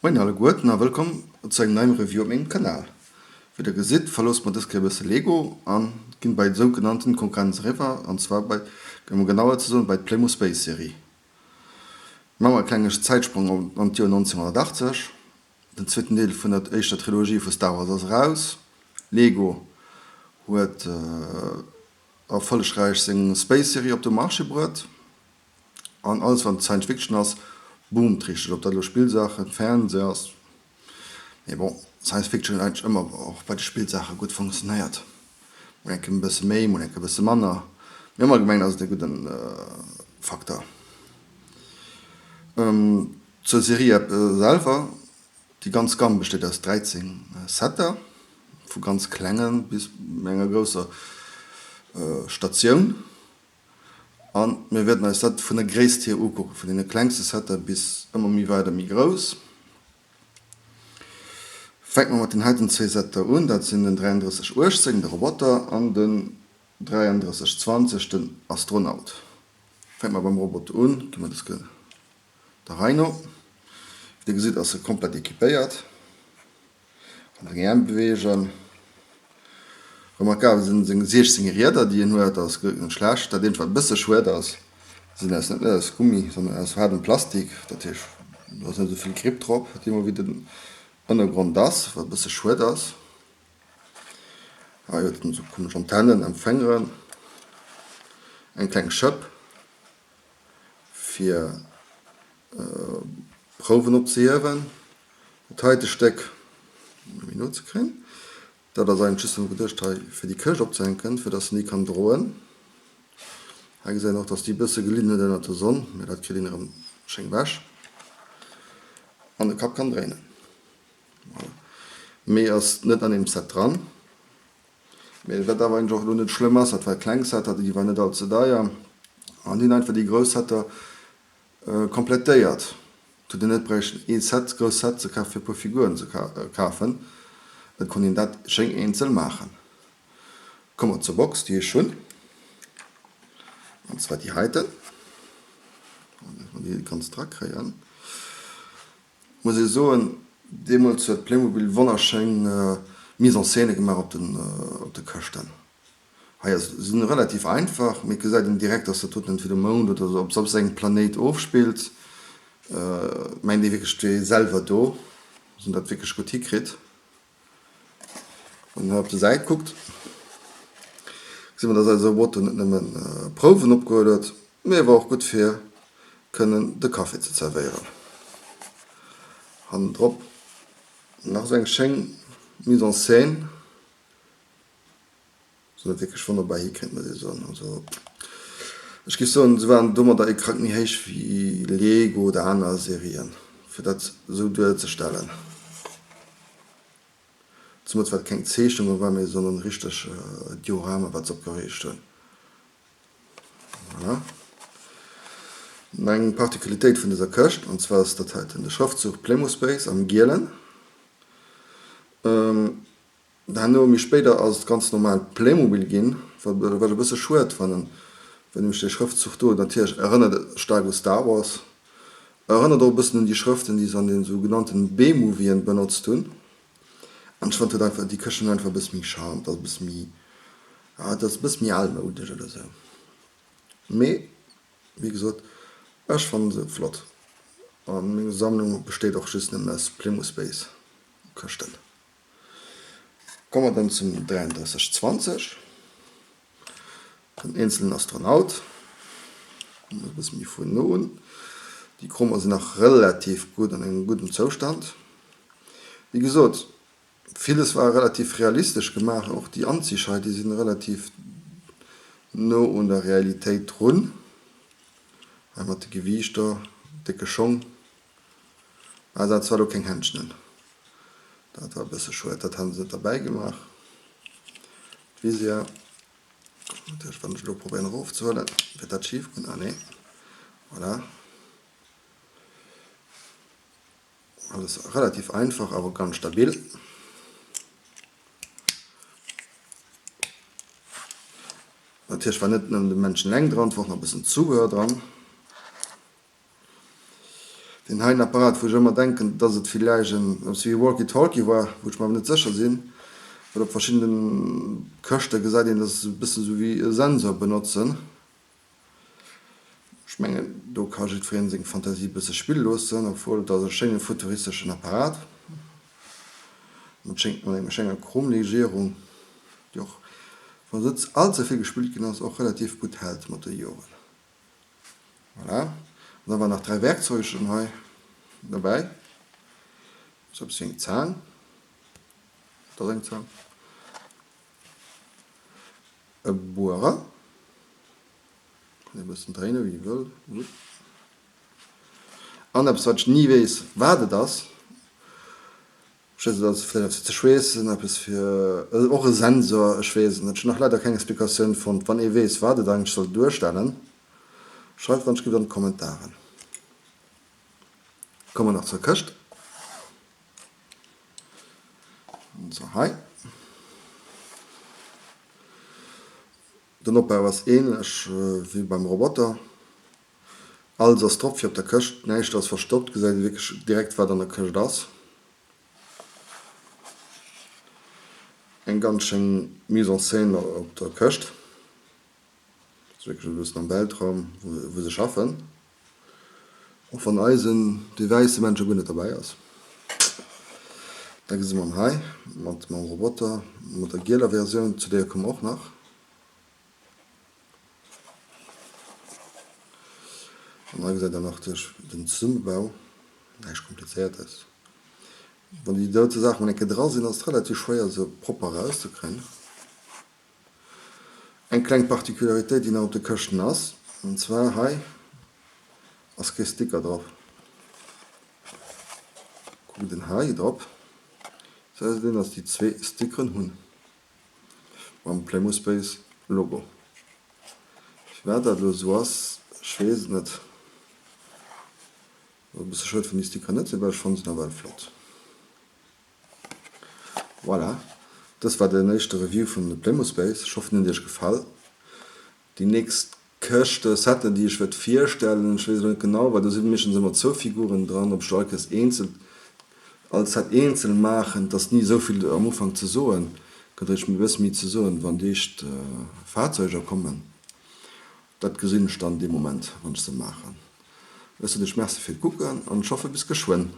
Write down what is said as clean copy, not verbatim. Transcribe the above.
Moien alleguerten a wëllkomm zu engem neiem Review op mengem Kanal. Wéi der gesitt verloosse mer dës Kéier e bësse Lego an ginn bei d'sougenannten Konkurrenz eriwwer, an zwar bei, em genauer ze soen, bei d'Playmo Space Serie. Maache mer e klenge Zäitsprong an d'Joer 1980. Den zweeten Deel vun der éischter Trilogie vu Star Wars ass eraus. Lego huet erfollegräich seng Space Serie op de Marché bruet. An alles wat Science Fiction ass, boomt richteg, ob dat elo Spillsaachen, Fernseh ass. Mee bon, Science Fiction huet eigentlech ëmmer och bei de Spillsaache gutt funktionéiert. Mol eng Kéier e bësse méi, mol eng Kéier e bësse manner, mee am Allgemengen ass et e gudde Facteur. Zur Serie selwer, Déi ganz Gamme besteet aus 13 Setter, vu ganz klenge bis enger grousser Statioun. An mir wäerten eis dat vun der Gréisst hier ukucken, vun deene klengste Setter bis ëmmer méi weider méi grouss. Fänke mer mat den heiten zwee Setter un, dat sinn den 3318, de Roboter, an den 3320, den Astronaut. Fänke mer beim Roboter un, gi mer dës der Rei no. Wéi dir gesitt ass e komplett equipéiert. Kann seng Äerm beweegen. Remarkabel sinn seng 16 Rieder déi en huet, dat ass guer net schlecht. Dat eenzegt wat e bësse schued ass, se sinn aus net aus Gummi, sondern aus haardem Plastik, dat heescht do ass net esou vill Gripp drop, deemno wéi den Ënnergrond ass, wat e bësse schued ass. Hei huet en esou komesch Antennen, Empfängeren, eng kleng Schëpp fir Prouwen opzehiewen. Dat heite Stéck, fir méi no ze kréien, dat ass eigentlech just nëmme geduecht hei fir déi Këscht opzehänken, fir dass en déi kann droen. Hei gesäit een och, dass déi e bësse gelidden huet ënnert der Sonn, mä dat kritt een erëm schéin ewech. An de Kapp kann dréinen. Voilà. Méi ass net an deem Set dran. Mee wat awer eigentlech och elo net schlëmm ass, dat war kleng Setter, déi waren net all ze deier an déi hunn einfach déi grouss Setter komplettéiert. Et huet een net bräichten ee Set, grousst Set ze kafen fir e puer Figuren ze kafen, et konnt een dat schéin eenzel maachen. Komme mer zur Box déi ech hunn, an zwar déi heiten, wann mer déi ganz dra kréien. Muss ee soen, deemools huet Playmobil wonnerschéin Mise en scène gemaach op den op de Këschten. Hei ass se relativ einfach, mee et gesäit een direkt, dass dat doten entweder um Mound oder op soss engem Planéit ofspillt. Mengt ee wierklech, et wier ee selwer do. Se hunn dat wierklech gutt hikritt. Wann een hei op de Säit kuckt, gesi mer, dass eise Roboter net nëmmen Prouwen opgehuel huet, mee e war och gutt fir kënnen de Café ze zerwéieren. Hannendrop nach esou eng schéin Mise en scène. Se hunn et wierklech wonnerbar hikritt, muss ee soen. Also ech géif soen, se waren domadder ee Krack méi héich wéi Lego oder aner Serien, fir dat esou duerzestellen. Zemools well et keng Zeechnunge war méi, sondern richteg Diorama wat se opgeriicht hunn. Voilà. Nach eng Particulitéit vun dëser Këscht, an zwar ass dat heiten de Schrëftzuch Playmospace am Gielen. Herno, méi spéider, ass et ganz normal Playmobil ginn, wat ech e bësse schued fannen, well nämlech dee Schrëftzuch do, natierlech erënnert et staark u Star Wars, erënnert och e bëssen un déi Schrëften, déi se an den sou genannten B-Movien benotzt hunn. An ech fannen, et huet einfach, déi Këscht hunn einfach e bësse méi Charme, et ass e bësse méi, ja, et ass e bësse méi almoudesch oder sou. Mee, wéi gesot, ech fannen se flott a meng Sammlung besteet och just nëmmen aus Playmospace-Këschten. Komme mer dann zum 3320, den eenzelen Astronaut. E bësse méi vun no un. Déi Chromer sinn nach relativ gutt an engem gudden Zoustand. Wéi gesot, villes war relativ realistesch gemaach, och déi Anzich hei, déi sinn relativ no un der Realitéit drun. Hei mat de Gewiichter, décke Schong. Ah, dat war lo keng Händschnen. Dat war e bësse schued, dat haten se net derbäi gemaach. D'Visière, natierlech wann ech elo probéieren erofzehuelen, wäert dat schif goen. Ah nee, voilà. Alles relativ einfach, awer ganz stabil. Natierlech war net nëmmen de Männchen eleng dran, et war och nach e bëssen Zubehör dran. Deen heien Apparat, wou ech ëmmer denken, dass et villäicht en eppes wéi e Walkie-Talkie war, wou ech mer awer net sécher sinn, well op verschiddene Këschte gesäit een, dass se e bëssen esou wéi e Sensor benotzen. Ech mengen, do ka jiddwereen seng Fantasie e bësse spille loossen, obwuel et ass e schéine futuristeschen Apparat mat schéng, mat enger schéiner Chromlegierung, déi och, wann se net all ze vill gespillt ginn ass, och relativ gutt hält mat de Joren. Voilà, an da waren nach 3 Werkzeugen hei derbäi, sou eppes wéi eng Zaang, dat ass eng Zaang, e Buerer, kann ee bëssen dréinen wéi ee wëll, an eppes wat ech ni weess wat et ass, Ech weess net, ass et vläicht eppes fir ze schweessen, eppes fir, och e Sensor, ech weess et net. Ech hunn nach leider keng Explikatioun fonnt. Wann ee weess, wat et eigentlech soll duerstellen, schreift wann ech giff an d'Kommentaren. Komme mer nach zur Këscht. An zwar hei. Den Opbau ass ähnlech wéi beim Roboter. Alles ass drop fir op der Këscht, näischt ass verstoppt, gesäit ee wierklech direkt wat an der Këscht ass. Eng ganz schéin Mise en scène op der Këscht, ass wierklech e bëssen am Weltraum wou se schaffen, och wann eisen dee wäisse Männche guer net derbäi ass. Da gesi mer en hei mat mam Roboter, mat der gieler Versioun, zu deeër komme mer och nach. An hei gesäit der nach duerch den Zesummebau, näischt komplizéiertes. Wann déi dote Saachen mol eng Kéier dra sinn, ass et relativ schwéier se propper erauszekréien. Eng kleng Particularitéit déi nach op de Këschten ass, an zwar hei ass kee Sticker drop. Kuckt en hei drop, sou dass déi zwee Stickeren hunn. Mam Playmospace Logo. Firwat dat elo esou ass, ech weess et net. Ass e bësse schued wann déi Sticker net sinn, well ech fannen se nawell flott. Voilà, dëst war den éischte Review vun de Playmospace. Ech hoffen en huet iech gefall. Déi nächst Këschte, Setten, déi ech wäert virstellen, ech weess elo net genau, well do si meeschtens ëmmer zwou Figuren dran, ob ech do all Kéiers eenzel, all Set eenzel maachen, et ass ni esou vill am Ufank ze soen, gëtt eréischt e bësse méi ze soen, wann déi éischt Fahrzeuger kommen. Dat gesinn ech dann dee Moment, wann ech se maachen. Ech soen iech Merci fir d'Kucken an ech hoffe bis geschwënn.